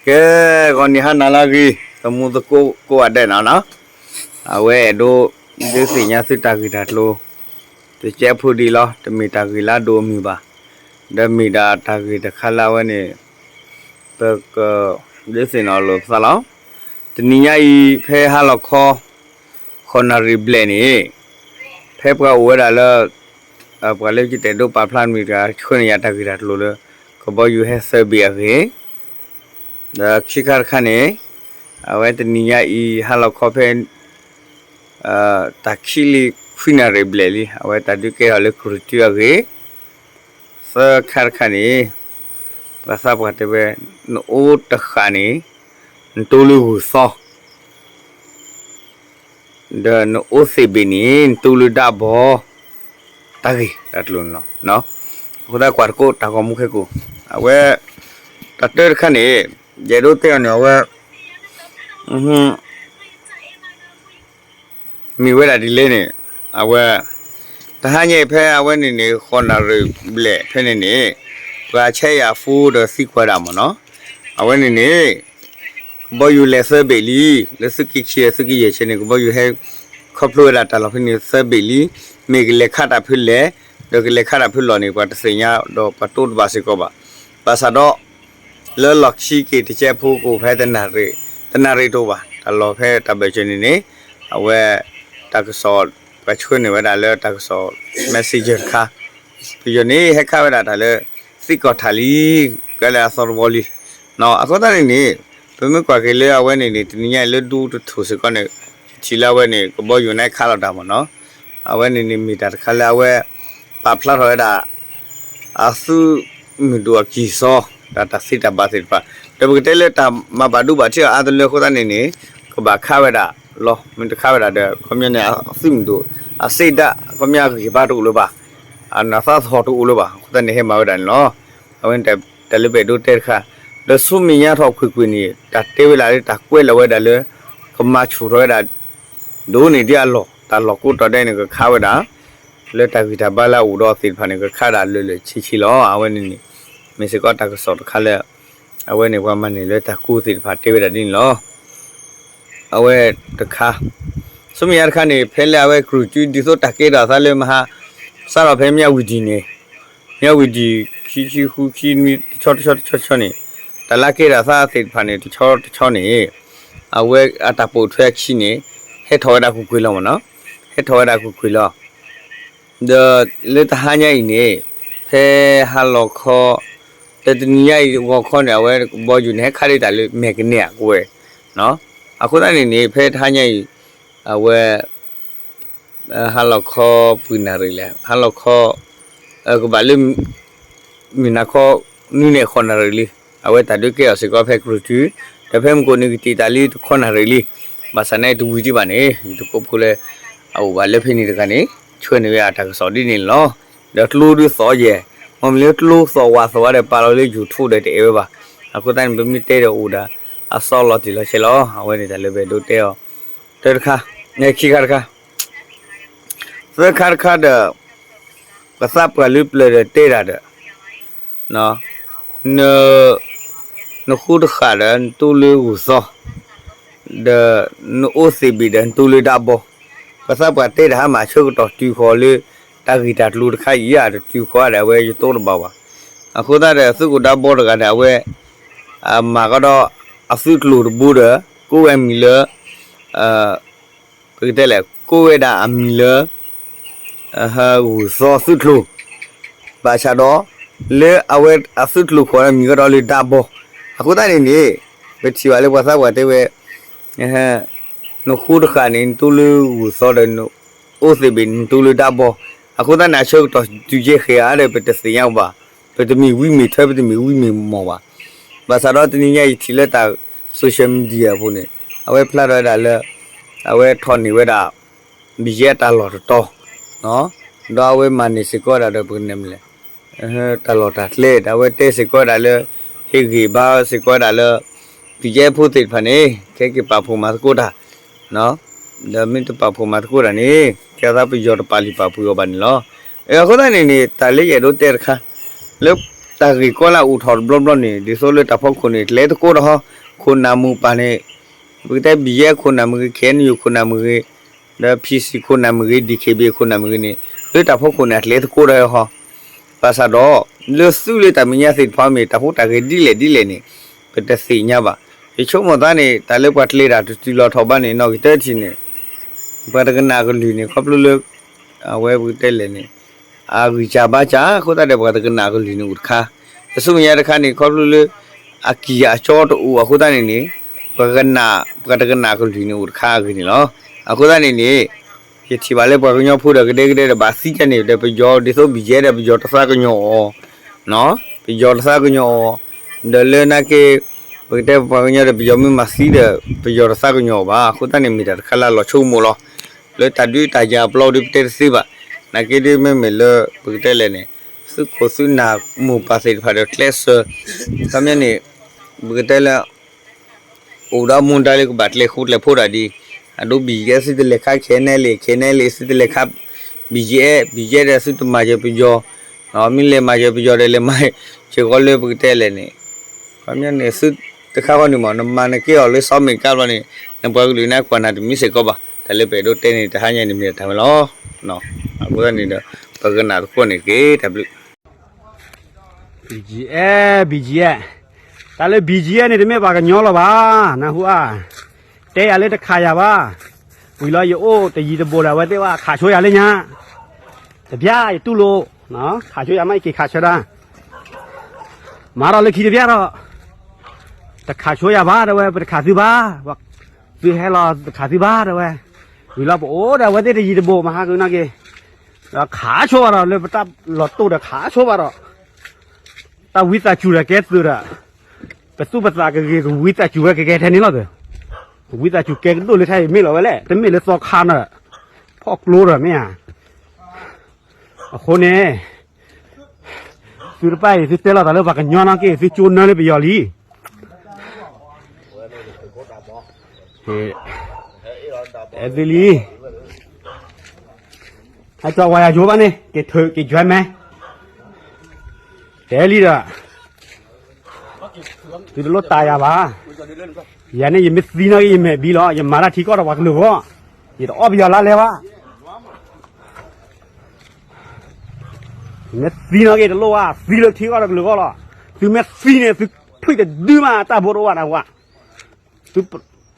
ကဲ, ဂီၤနံၤဟါနၤလၢအဂ့ၤ သမူသကိးကိးဂၤဒဲးနီၤနီၤ, အဝဲအဲၣ်ဒိးဒုးသ့ၣ်ညါသုတၢ်ဂ့ၢ်တၢ်ကျိၤ တကဲးဖိဒံးလီၤ. တမ့ၢ်တၢ်ဂ့ၢ်လၢအဒိၣ်အမုၢ်ဘၣ်, ဒီးမ့ၢ်ဒၣ်တၢ်ဂ့ၢ်တခါလၢအဝဲန့ၣ် ပကဒုးသ့ၣ်နီၣ်လိာ်ပသးလီၤ. တနံၤညါအံၤ ဖဲဟါလီၤခီ ဃိးနၣ်ရံၣ်ဘျဲၣ်န့ၣ် ဖဲပှၤအိၣ်ဝဲဒၣ်လၢ ပှၤလၢယတဲာ်ဒိပာ်ဖျါမံၤတဂၤ ဆှၢန့ၢ်ယၤတၢ်ဂ့ၢ်တၢ်ကျိၤလၢ ကဘီယူၤဟဲသၢဘ့ၣ်အဂ့ၢ်, ဒီးခံခါတခါန့ၣ် အဝဲတနံၤညါအံၤ ဟါလီၤခီဖဲ တၢ်ခံလံခွံနၣ်ရံၣ်ဘျဲၣ်လံ အဝဲတၢ်ဒုးကဲထီၣ်လၢကရူၢ်တုအဂ့ၢ်, သၢခါတခါန့ၣ် ပှၤသးပှၢ်တဲဝဲ နအိၣ်တဃၣ်န့ၣ် နတိလၢဂုၢ်သီ ဒီးနအိၣ်သ့ၣ်ဘ့ၣ်န့ၣ် နတိလၢဒၣ်ဘီ တၢ်ဂ့ၢ်တၢ်ကျိၤန့ၣ်လီၤ. အဃိသတးကွၢ်တကိးတၢ်ဂီၤမူခဲကိာ် အဝဲ တၢ်တၢတခါန့ၣ် ယအဲၣ်ဒိးတဲအီၤန့ၣ် အဝဲ မ့ၢ်ဝဲဒၣ်ဒ်လဲၣ်န့ၣ် အဝဲ တဟါညါအံၤဖဲအဝဲန့ၣ်န့ၣ် ဃိးနၣ်ရံၣ်ဘျဲၣ်ဖဲန့ၣ်န့ၣ် ပှၤဆဲးယၤဖိဒီးသံကွၢ်ဒၣ်မ့ၢ်နီၤ, အဝဲန့ၣ်န့ၣ် ကဘီယူၤလဲၤသၢဘ့ၣ်လံ, လၢသုးက့ခံဒီးသုးက့ယဲၢ်ဆဲန့ၣ် ကဘီယူၤဟဲ ခီဖျိဝဲဒၣ်တၢ်လီၢ်ဖဲန့ၣ်သၢဘ့ၣ်လံ, မ့ၢ်ကလဲၤခးတၢ်ဖဲလဲၣ် ဒီးကလဲၤခးတၢ်ဖဲလဲၣ်န့ၣ် ပှၤတသ့ၣ်ညါဒီးပှၤတအိၣ်တဘၣ်စ့ၢ်ကီးဘၣ်. ဘၣ်ဆၣ်ဒီး လၢလီၢ်ခံက့ၤတကဲးဖိကအိၣ်ဖဲတနၣ်ရံၣ်, တနၣ်ရံၣ်တအိၣ်ဘၣ်, တၢ်လီၢ်ဖဲတၢ်ဘၢၣ်စၢၤန့ၣ်န့ၣ် အဝဲ တၢ်ကစီၣ် ပှၤဆှၢန့ၢ်ဝဲဒၣ်လၢတၢ်ကစီၣ် messenger တခါ, ပယီၤန့ၣ် ဟဲခးဝဲဒၣ်တၢ်လၢ သံကီၢ်ထၣ်လံ, ကဲလၢအသီတဝီလံ. အဃိသတးန့ၣ်န့ၣ် ပမ့ၢ်ကွၢ်က့ၤလၢအဝဲန့ၣ်န့ၣ် တနံၤညါအံၤလၢဒူတထူၣ်စ့ၢ်ကီးန့ၣ် ထံၣ်လၢအဝဲန့ၣ် ကဘီယူၤန့ၣ်ခးလီၤတၢ်မ့ၢ်နီၤ, အဝဲန့ၣ်န့ၣ်မ့ၢ်တၢ်တခါလၢအဝဲ ပာ်ဖျါထီၣ်ဝဲဒၣ် အသုးမုၢ်ဒိၣ်အကံၢ်စီ တၢ်တၢ်သ့တၢ်ဘၣ်သ့ၣ်တဖၣ်, ဒီးပကတဲလၢတၢ်မၤဘၣ်ဒိဘၣ်ထံးအီၤအါတလၢအဃိသတးန့ၣ်န့ၣ် ကဘၣ်ခးဝဲဒၣ်လီၤ. မ့ၢ်တခးဝဲဒၣ်ဒီး ခီပညီန့ၣ် အသုးမုၢ်ဒိၣ် အသ့ဒၣ် ခီပညီအဂံၢ်ဘါတအိၣ်လၢၤဘၣ်, အနၢ်သးသဟီၣ်တအိၣ်လၢၤဘၣ် အဃိသတးန့ၣ်ဟဲမၤဝဲဒၣ်န့ၣ်လီၤ. အဝဲန့ၣ်တၢ်လၢပအဲၣ်ဒိးတဲတခါ, ဒီးဆူမဲာ်ညါထီၣ်ကွ့ၢ်ကွ့ၢ်န့ၣ် တၢ်တဲဝဲဒၣ်လၢတၢ်ကွဲးလီၤဝဲဒၣ်လၢ ကမၤဆူၣ်ထီၣ်ဝဲဒၣ် ဒိၣ်န့ၢ်ဒံးအလီၢ်, တၢ်လီၢ်ကိးတီၤဒဲးန့ၣ် ကခးဝဲဒၣ် လၢတၢ်ဂံၢ်တၢ်ဘါလၢအအိၣ်ဒီးသ့ၣ်တဖၣ်န့ၣ် ကခးဒၣ်လၢာ်လၢာ်ဆ့ဆ့လီၤ. အဝဲန့ၣ်န့ၣ် မ့ၢ်စ့ၢ်ကီးတၢ်ကစီၣ်တခါလၢ အဝဲန့ၣ်ပှၤမၤန့ၢ်လၢတၢ်ကိးသ့ၣ်တဖၣ်တဲဝဲဒၣ်ဒ်န့ၣ်လီၤ. အဝဲတခါ, ဆူမဲာ်ညါတခါန့ၣ် ဖဲလၢအဝဲကရူၢ်တုဒ်သိးတၢ်ကဲထီၣ်အသးလၢမဟါ စးထီၣ်ဖဲမၠၣ်ဝံၤဒံၣ်န့ၣ်, မၠၣ်ဝံၤဒံၣ် ခံဆံဃု ခံနွံ တဆီတဆီတဆီတဆီန့ၣ်, တၢ်လၢကဲထီၣ်အသးသ့ၣ်တဖၣ်န့ၣ် တဆီတဆီန့ၣ် အဝဲအတၢ်ပိာ်ထွဲအခံန့ၣ် ဟဲထီၣ်ဝဲဒၣ်ကွ့ၢ်ကွ့ၢ်လီၤမ့ၢ်နီၤ, ဟဲထီၣ်ဝဲဒၣ်ကွ့ၢ်ကွ့ၢ်လီၤ. ဒီးလၢတဟါညါအံၤန့ၣ် ဖဲဟါလီၤခီ ဒီးတနံၤညါအံၤဂီၤခီန့ၣ် အဝဲကဘီယူၤန့ၣ် ဟဲခးဒၣ်တၢ်လၢမဲာ်ကနဲၣ်အကွဲၢ်, အဃိသတးန့ၣ်န့ၣ် ဖဲတဟါညါအံၤ အဝဲ ဟါလီၤခီ ပှဲၤနၣ်ရံၣ်လဲၣ်, ဟါလီၤခီ ကဘၣ်လၢ မုၢ်နၤခီ နွံနံၣ်ဃိးနၣ်ရံၣ်လံ, အဝဲတၢ်ဒုးကဲထီၣ်စ့ၢ်ကီးဖဲကရူၢ်တု, ဒီးဖဲမုၢ်ကိၣ်န့ၣ် ကတံာ်တာ်လံတခီနၣ်ရံၣ်လံ, ဘၣ်ဆၣ်န့ၣ်တဝံၤဒံးဘၣ်န့ၣ် ယတကိးဖိလၢ အအိၣ်ဘၣ်လၢဖဲန့ၣ်တဂၤန့ၣ် ဆှၢန့ၢ်ဝဲအတၢ်ကစီၣ်ဒ်န့ၣ်လီၤ. ဒီးကျိဒုးသီၣ်ယဲၢ်, မ့မ့ၢ်လၢကျိသီၣ်ဝးသီၣ်ဝါဒီးပာ်လီၤလၢ YouTube ဒီးတအဲၣ်ဝဲဘၣ်. အဃိသတးန့ၣ် ပမ့ၢ်တဲဒီးအိၣ်ဒၣ် အသီလီၤတံၢ်လီၤဆဲးလီၤ. အဝဲန့ၣ်တၢ်လၢပအဲၣ်ဒိးတဲအီၤ တၢတခါ, ခံခါတခါ သၢခါတခါဒီး ပသးပှၢ်လၢပျၢၤဒီးတဲဒၣ်ဒီး န နဃိတဃၣ်ဒီး နတိလၢဂုၢ်သီ, ဒီးနအိၣ်သ့ၣ်ဘ့ၣ်ဒီးနတိလၢဒၣ်ဘီ, ပသးပှၢ်တဲတၢ်ဟါမၢ်ဆၢကတီၢ်တုၤဃီၤလၢ တၢ်ဂ့ၢ်တၢ်ကျိၤတခါအံၤ အတတုၤဃီၤဒီး အဝဲယတိတဘၣ်ဘၣ်. အဃိသတးဒီး သုးခိၣ်ဒၣ်ဘီတဂၤန့ၣ် အဝဲ အမၤကဒီး အသုးကျိၤတဘိဒီး ကိးဝဲအမံၤလၢ ပကတဲလဲၣ် ကိးဝဲဒၣ်အမံၤလၢ ဂုၢ်သီသုးကျိၤ, ဘၣ်ဆၣ်ဒီး လၢအဝဲအသုးကျိၤခိၣ်န့ၣ် မံၤကဒီးလၢဒၣ်ဘီ, အဃိသတးန့ၣ်န့ၣ် ပထံၣ်ဘၣ်လၢပှၤသးပှၢ်တဲဝဲ နဃိတဃၣ်န့ၣ် နတိလၢဂုၢ်သီဒီး နအိၣ်သ့ၣ်ဘ့ၣ် နတိလၢဒၣ်ဘီ, အဃိသတးန့ၣ် အဆၢကတီၢ်တုၤကဲဃဲဧါဒီး ပတသ့ၣ်ညါဘၣ်, ပတမ့ၢ်ဝံမ့ၢ်ထွဲ ပတမ့ၢ်ဝံမ့ၢ်မီၢ်ဘၣ်. ဘၣ်ဆၣ်ဒီးတနံၤညါအံၤထံၣ်လၢတၢ် social media အပူၤန့ၣ် အဝဲဖျါထီၣ်ဝဲဒၣ်လၢ အဝဲထီၣ်န့ၢ်ဝဲဒၣ် BGF တၢ်လီၢ်တတီၤ, ဒီးအဝဲမၤန့ၢ်စ့ၢ်ကီးဝဲဒၣ်ဒီးပကနဲၣ်မလဲၣ် တၢ်လီၢ်တၢ်ကျဲ ဒီးအဝဲတဲစ့ၢ်ကီးဝဲဒၣ်လၢ ဟ့ၣ်ဂံၢ်ဘါစ့ၢ်ကီးဝဲဒၣ်လၢ BGF ဖိသ့ၣ်တဖၣ်န့ၣ် ခဲက့ၤပာ်ဖှိၣ်မၤသကိးတၢ်, ဒီးမ့ၢ်တပာ်ဖှိၣ်မၤသကိးတၢ်န့ၣ် ကဲသးပယီၤတပာ်လုၢ်ပာ်ပှ့ၤအီၤဘၣ်န့ၣ်လီၤ. အဃိသတးန့ၣ်န့ၣ် တၢ်လၢယအဲၣ်ဒိးတဲတခါ လၢ တၢ်ဂ့ၢ်ကီလၢအအိၣ်ထီၣ်တဘျီဘျီန့ၣ် ဒ်သိးလၢတၢ်ဖီခိၣ်န့ၣ် တလဲၤသကိးဒီးဟီ, ခိၣ်နၢ်မိၢ်ပၢ်န့ၣ် ပကတဲ ဘံၣ်ယဲၢ် ခိၣ်နၢ်မ့ၢ်ဂ့ၤ, ခ့ၣ်အဲၣ်ယူၣ် ခိၣ်နၢ်မ့ၢ်ဂ့ၤ, ဒီး ဖံၣ်စံၣ် ခိၣ်နၢ်မ့ၢ်ဂ့ၤ, ဒံၣ်ခ့ၣ်ဘ့ၣ် ခိၣ်နၢ်မ့ၢ်ဂ့ၤန့ၣ် လၢတၢ်ဖီခိၣ်န့ၣ် အတလဲၤသကိးဒီးဟီ. ဘၣ်ဆၣ်ဒီး လၢသုးလၢတၢ်မဲာ်ညါသ့ၣ်တဖၣ်မ့ၢ် တၢ်ဖိတၢ်ဂဲၤဒ်လဲၣ်ဒ်လဲၣ်န့ၣ် ပတသ့ၣ်ညါဘၣ်. ယဆိကမိၣ်သးန့ၣ် တၢ်လၢပှၤတလဲၤတၢ်တတုၤလီၤထီၣ်ဘၣ်န့ၣ် နီၣ်ဂံၢ်တၢထံၣ်န့ၣ် ပှၤတကနၣ်ကလုၢ်န့ၣ် ခီဖျိလၢ အဝဲပကတဲလဲၣ်န့ၣ် အဂံၢ်စၢ်ဘါစၢ်အဃိသတးဒီး ပှၤတကနၣ်ကလုၢ်န့ၣ်အိၣ်တခါ, ပဆူမဲာ်ညါတခါန့ၣ် ခီဖျိလၢ အကံၢ်အစီတအိၣ်အဃိသတးန့ၣ်န့ၣ် ပှၤကနၣ် ပှၤတကနၣ်ကလုၢ်န့ၣ်အိၣ်တခါအဂ့ၢ်န့ၣ်လီၤ. အဃိသတးန့ၣ်န့ၣ် ယထံၣ်ဘၣ်လၢပှၤကညီဖိဒီးကဒဲကဒဲဒီးဘၣ်သံကန့ၣ်ဒီး ပယီၤဒ်သိးဘံၣ်ယဲၢ်ဒီး ပယီၤတသးကညီၤအီၤ, ပယီၤတသးကညီၤအီၤ, ဒီးလၢနာ်က့ ပကတဲပှၤကညီဒီး ပယီၤမ့ၢ်မၤသံဒီး ပယီၤတသးကညီၤအီၤဘၣ်. အဃိသတးန့ၣ် မ့ၢ်တၢ်တခါလၢအလီၤဆိကမိၣ်လီၤ. လၢတၢ်ဒုးတၢ်ယၤအပျီဒီး ပတဲတသ့ဘၣ်. နာ်က့ဒ်မ့မ့ၢ်လၢ ပကတဲလဲၣ်န့ၣ် သုးခိၣ်သုးနၢ်မိၢ်ပၢ်သ့ၣ်တဖၣ်ဒီးကျဲးစၢး, ခီပညီန့ၣ် ပကတဲလၢ အိၣ်ဒီးမူဒါလၢကဘၣ်ကျဲၤဃူကျဲၤဖိးတၢ်ဒ် အဒိဘံၣ်ယဲၢ်သုတလဲၤခး ခ့ၣ်အဲၣ်ယူၣ် ခ့ၣ်အဲၣ်ယူၣ် သုတလဲၤခး ဘံၣ်ယဲၢ်, ဘံၣ်ယဲၢ်ဒီးသုတမၤစၢၤပယီၤ, မ့ၢ်လဲၤမၤစၢၤပယီၤဒီးလဲၤမၤစၢၤဃီလၢပကတဲလဲၣ်န့ၣ် ခီပညီန့ၣ် သုတခါဃီန့ၣ်မး နမၤနက့ၤအီၤလၢစီၤအမဲရကၤဘျီန့ၣ် နပှၤကလုာ်န့ၣ်ကွၢ်နၤတမံၤစ့ၢ်ကီးဘၣ်. တၢ်လၢပအဲၣ်ဒိးတဲန့ၣ် တဟါညါန့ၣ်မ့ၢ်တၢ်ဝဲလီၤ. အဃိသတးန့ၣ်ဒီး ပကနၣ်သကိးန့ၣ်က့ၤတၢ်ဘျုး ဘံၣ်ကၠံအဲၣ် ဘံၣ်ကၠံအဲၣ်, တၢ်လၢဘံၣ်ကၠံအဲၣ်န့ၣ် တမ့ၢ်ပှၤကညီလီၤဘၣ်, နၢ်ဟူဧါ, တဲယၤလၢတခးယၤဘၣ်, ဝံၤလီၤယအိၣ်တယံၤတဘူးဒီး အဝဲသ့ၣ်ဘၣ်ခးဆိယၤလၢညါ, တပျၢ်ယတူၢ်လိာ်, ခးဆိယၤမး ယက့ၤခးဆၢဒၣ်, မၤဒီးလၢခံတပျၢ်ဒီး, တခးဆိယၤဘၣ် တဲဝဲ ပတခးသုဘၣ်, သုဟဲလီၤတခးသုဘၣ် တဲဝဲ, ဝံၤလီၤပအိၣ်ဒီးအဝဲသ့ၣ်တယံၤတဘူး မဟါကနီၢ်က့ၤ ဒီးခးဆိဘၣ်ဒီး လၢပတၢ်လီၤတိၢ်ဒီးခးဆိဘၣ်ဒီး, တၢ်ဝံသးစူၤဒီးကဲသုးဒီး, ပသူၣ်ပသးကဂ့ၤ ကဝံသးစူၤဝဲကကဲထဲန့ၣ်လီၤ. ကဝံသးစူၤကဲကဒိၣ်လၢထဲအံၤမ့ၢ်လီၤဝဲလဲၣ်, တမ့ၢ်လၢသီခါန့ၣ်, ဖီၣ်ကျိဒီးမ့ၢ်ဧါ, အဃိန့ၣ် သုတဖၣ်အံၤ သုတဲလီၤသးလၢပှၤကညီနီၢ်က့ၤ သုကၠိနၢလၢပယီၤလံ အဲၣ်သုလံ, အကၠီဝါယၤယိဘၣ်န့ၣ် က့ၤထုးက့ၤယွဲမဲ, တဲလံဒီး, သုတလိၣ်တၢ်ယၤဘၣ်, ယၤန့ၣ် ယမ့ၢ်သံနီၢ်က့ၤ ယမဲာ်ဘံလီၤ, ယမၤတၢ်ထံကီၢ်ဒီးပှၤကလုာ်အဂီၢ်, ယတအီၣ်ပယီၤလါလဲဘၣ် မ့ၢ်သံနီၢ်က့ၤတလိၣ်ဘၣ်, သံလၢထံကီၢ်ဒီးကလုာ်အဂီၢ်လီၤ. သုမ့ၢ်သံန့ၣ် သုထွံၣ်တဒုမး တၢ်ဘိတအိၣ်ဘၣ်နဝဲ, သု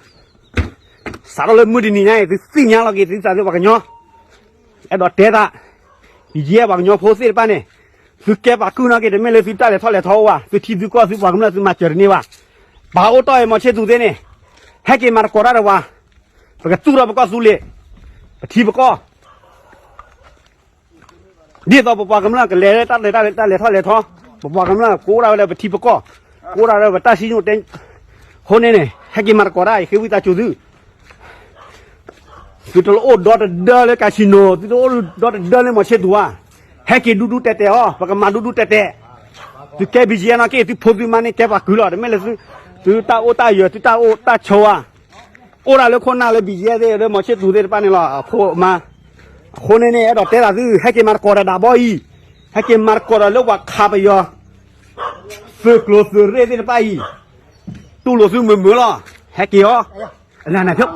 စးထီၣ်လၢမုၢ်တနံၤညါအံၤ သုသ့ၣ်ညါလီၤက့ၤသုသးလၢပှၤကညီ, အဲၣ်ဒိးတဲသး, ယယဲၢ်ပှၤကညီဖိသ့ၣ်တဖၣ်န့ၣ်, သုကဲပှၤကုၢ်နီၢ်က့ၤ တမ့ၢ်လၢသုတၢ်လဲၤထီၣ်လဲၤထီအိၣ်ဘၣ်, သုထံသုကီၢ်သုပှၤကမျၢၢ်သုမၤစၢၤတန့ၢ်ဘၣ်. ပာ်အိၣ်တီၢ်အံၤ မီၤဆ့သူးသ့ၣ်န့ၣ်, ဟဲက့ၤမၤသကိးတၢ်ဒီးပှၤ, ပကသူၣ်ထီၣ်ပကီၢ်သူလ့ၤ, ပထံပကီၢ် ဒ်သိးပပှၤကမျၢၢ်ကလဲၤတၢ်လဲၤတၢ်လဲၤတၢ်လဲၤထီၣ်လဲၤထီ, ပပှၤကမျၢၢ်ကိးဒၣ်ဝဲလၢပထံပကီၢ်, ကိးဒၣ်လၢပတၢ်စံၣ်ညီၣ်တဲ, အဃိန့ၣ်န့ၣ် ဟဲက့ၤမၤသကိးတၢ်အံၤ ဃ့ဝံသးစူၤသု, သုတလိၣ်အိၣ်ဒီတဒၢလၢ casino, သုတအိၣ်ဒီတဒၢလၢ မီၤဆ့သူးဧါ, ဟဲက့ၤဒူဒူတဲာ်တဲာ်အီၤ, ပကမၤဒူဒူတဲာ်တဲာ်, သုကဲ ဘံၣ်ကၠံအဲၣ် နီၢ်က့ၤ သုဖိသုမါန့ၣ် ကဲပှၤကုၢ်လီၤ, တမ့ၢ်လၢသုတၢ်အိၣ်တၢ်ယၢၤ သုတၢ်အိၣ်တၢ်ဆိးဧါ အိၣ်ဒၣ်လၢခိၣ်နၢ်လၢ ဘံၣ်ကၠံအဲၣ် သ့ၣ်လၢ မီၤဆ့သူးသ့ၣ်တဖၣ်န့ၣ်လီၤ. အဖိအမါ, အဃိန့ၣ်န့ၣ် အဲၣ်ဒိးတဲသးသု, ဟဲက့ၤမၤသကိးဒီးဒၣ်ဘီအံၤ, ဟဲက့ၤမၤသကိးဒီးလၢပှၤခးပယီၤ သုးကျိၤသုးရ့ၣ်သ့ၣ်တဖၣ်အံၤ, တူၢ်လိာ်သုမုာ်မုာ်လီၤ. ဟဲက့ၤအီၤ, အလၢနၤဖျိ,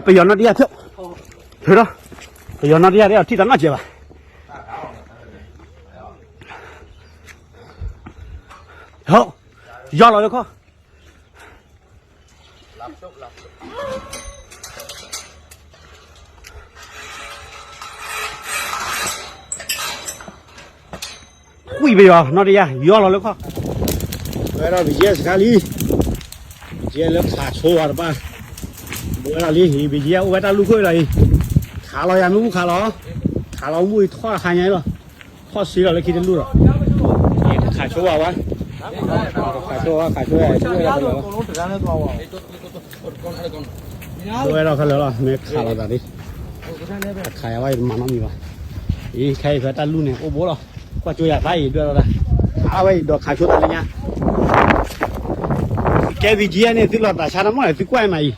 ပယီၤနီၢ်တယၢ်ဖျိ, ဖျိထီၣ်, ပယီၤနီၢ်တယၢ် အဲၣ်ဒိးထံၣ်သးနီတစဲးဘၣ်. ယီၢ်လီၤလၢခီၣ် ကွံာ်ပယီၤနီၢ်တယၢ် ယီၢ်လီၤလၢခီၣ်, ဝဲဒီး ဘံၣ်ကၠံအဲၣ် စခါလံ, ဘံၣ်ကၠံအဲၣ်လၢခးဆိဝဲတပၢ်, ဘၣ်ဝဲဒၣ်လံ ဘံၣ်ကၠံအဲၣ် အိၣ်ဝဲတၢ်လူၢ်ခိၣ်လီၤအံၤ, ခးလီၤယၤမ့ၢ်မူခးလီၤ, ခးလီၤမူအံၤထီၣ်တဟါညါလီၤ, ထီၣ်စ့လီၤလၢခံတလူၢ်လီၤ, ခးဆိဝဲဝဲ, ခးဆိဝဲ ခးဆိဝဲ ဝဲဒၣ်ဖဲလၢာ်လီၤ, မ့ၢ်ခးလီၤသးလံ တခးယၤဝဲအံၤတမၤနီတမံၤဘၣ်, အံၤခဲအံၤဖဲတၢ်လူၢ်န့ၣ် အိၣ်ဘိလီၤ, ကွၢ်ကၠိယၤသးအံၤဒွဲၣ်လီၤတၢ်, ခးဝဲအံၤဒီးခးဆိတၢ်လၢညါ, သုကဲ ဘံၣ်ကၠံအဲၣ် န့ၣ် သုလီၤတၢ်ဆါတမီၢ်န့ၣ် သုကွၢ်မးအံၤ,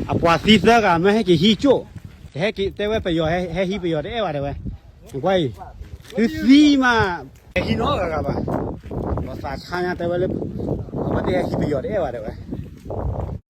အပှၤသံသၢဂၤမ့ၢ်ဟဲက့ၤဟံးကၠိၣ်, တဟဲက့ၤတဲဝဲပယီၤဟဲဟံးပယီၤတအဲၣ်ဘၣ်တဲဝဲ, ကွၢ်အံၤ, သုသံမး, ဟဲဟံးနီတဂၤဂၤဘၣ်, ပှၤသးဆါညါတဲဝဲလၢ အဝဲသ့ၣ်ဟဲဟံးပယီၤတအဲၣ်ဘၣ်တဲဝဲ,